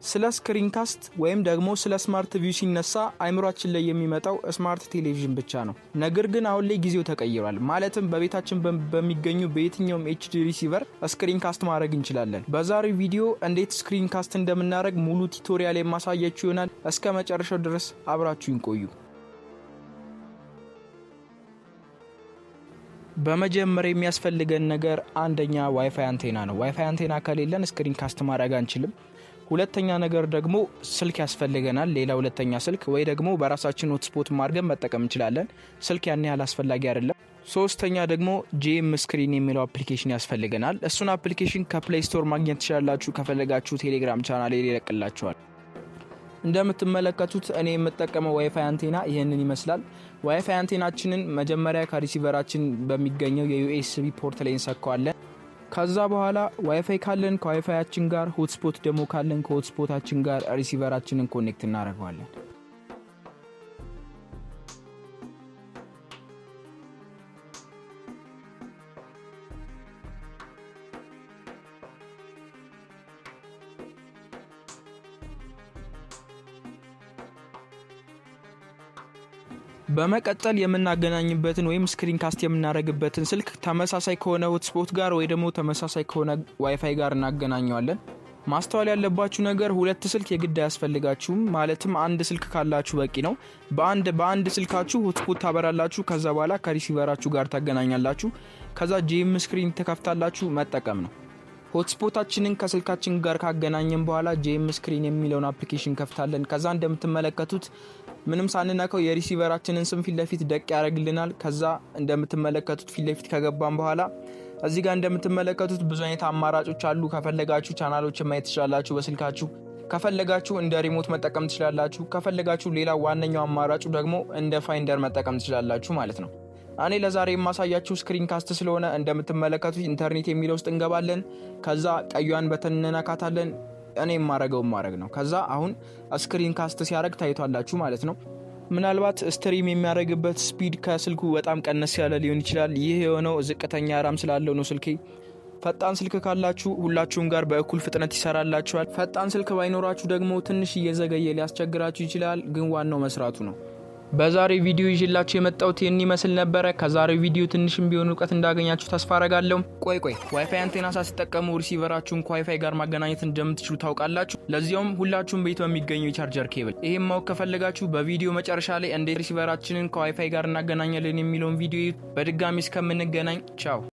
ስለ screencast ወይም ደግሞ ስለ smart view ሲነሳ አይምሯችን ላይ የሚመጣው smart ቴሌቪዥን ብቻ ነው። ነገር ግን አሁን ላይ ጊዜው ተቀይሯል። ማለትም በቤታችን በሚገኙ በየትኛውም HD receiver screencast ማድረግ እንችላለን። በዛሬው ቪዲዮ እንዴት screencast እንደምናደርግ ሙሉ tutorial የማሳያችሁ ይሆናል። እስከ መጨረሻው ድረስ አብራችሁኝ ቆዩ። በመጀመሪያ የሚያስፈልገን ነገር አንደኛ ዋይፋይ አንቴና ነው። ዋይፋይ አንቴና ከሌለን screencast ማድረግ አንችልም። ሁለተኛ ነገር ደግሞ ስልክ ያስፈልገናል። ሌላ ሁለተኛ ስልክ ወይ ደግሞ በራሳችን hotspot አድርገን መጠቀም እንችላለን። ስልክ ያን ያህል አስፈላጊ አይደለም። ሶስተኛ ደግሞ GM Screen የሚለው application ያስፈልገናል። እሱን application ከ Play Store ማግኘት ትችላላችሁ። ከፈለጋችሁ ቴሌግራም ቻናል ይለቅላችኋል። እንደምትመለከቱት እኔ የምጠቀመው ዋይፋይ አንቴና ይህንን ይመስላል። ዋይፋይ አንቴናችንን መጀመሪያ ከ receiver ኣችን በሚገኘው የ USB port ላይ እንሰካዋለን። ከዛ በኋላ ዋይፋይ ካለን ከዋይፋያችን ጋር፣ hotspot ደግሞ ካለን ከ hotspot ኣችን ጋር receiver ኣችንን connect እናደርገዋለን። በመቀጠል የምናገናኝበትን ወይም screencast የምናደርግበትን ስልክ ተመሳሳይ ከሆነ hotspot ጋር ወይ ደግሞ ተመሳሳይ ከሆነ ዋይፋይ ጋር እናገናኘዋለን። ማስተዋል ያለባችሁ ነገር ሁለት ስልክ የግድ አያስፈልጋችሁም። ማለትም አንድ ስልክ ካላችሁ በቂ ነው። በአንድ ስልካችሁ hotspot ታበራላችሁ። ከዛ በኋላ ከ receiver ኣችሁ ጋር ታገናኛላችሁ። ከዛ GM Screen ትከፍታላችሁ፣ መጠቀም ነው። hotspot ኣችንን ከስልካችን ጋር ካገናኘን በኋላ GM Screen የሚለውን application ከፍታለን። ከዛ እንደምትመለከቱት ምንም ሳንነካው የ receiver ኣችንን ስም ፊት ለፊት ደቅ ያደርግልናል። ከዛ እንደምትመለከቱት ፊት ለፊት ከገባን በኋላ እዚህ ጋር እንደምትመለከቱት ብዙ አይነት አማራጮች አሉ። ከፈለጋችሁ ቻናሎችን ማየት ትችላላችሁ በስልካችሁ። ከፈለጋችሁ እንደ remote መጠቀም ትችላላችሁ። ከፈለጋችሁ ሌላ ዋነኛው አማራጩ ደግሞ እንደ Finder መጠቀም ትችላላችሁ ማለት ነው። እኔ ለዛሬ የማሳያችሁ screencast ስለሆነ እንደምትመለከቱት ኢንተርኔት የሚለው ውስጥ እንገባለን። ከዛ ቀዩን button እንነካታለን። እኔ የማረገው ማድረግ ነው። ከዛ አሁን screencast ሲያደርግ ታይቷላችሁ ማለት ነው። ምናልባት stream የሚያደርግበት speed ከስልኩ በጣም ቀነስ ያለ ሊሆን ይችላል። ይህ የሆነው ዝቅተኛ RAM ስላለው ነው ስልኬ። ፈጣን ስልክ ካላችሁ ሁላችሁም ጋር በእኩል ፍጥነት ይሰራላችኋል። ፈጣን ስልክ ባይኖራችሁ ደግሞ ትንሽ እየዘገየ ሊያስቸግራችሁ ይችላል። ግን ዋናው መስራቱ ነው። በዛሬ ቪዲዮ ይዤላችሁ የመጣሁት ይህን ይመስል ነበረ። ከዛሬው ቪዲዮ ትንሽም ቢሆን እውቀት እንዳገኛችሁ ተስፋ አረጋለሁ። ቆይ ቆይ፣ ዋይፋይ አንቴና ሳትጠቀሙ receiver ኣችሁን ከዋይፋይ ጋር ማገናኘት እንደምትችሉ ታውቃላችሁ? ለዚያውም ሁላችሁም ቤት በሚገኘው የ charger cable። ይህም ማወቅ ከፈለጋችሁ በቪዲዮ መጨረሻ ላይ እንዴት receiver ኣችንን ከዋይፋይ ጋር እናገናኛለን የሚለውን ቪዲዮ። በድጋሚ እስከምንገናኝ ቻው።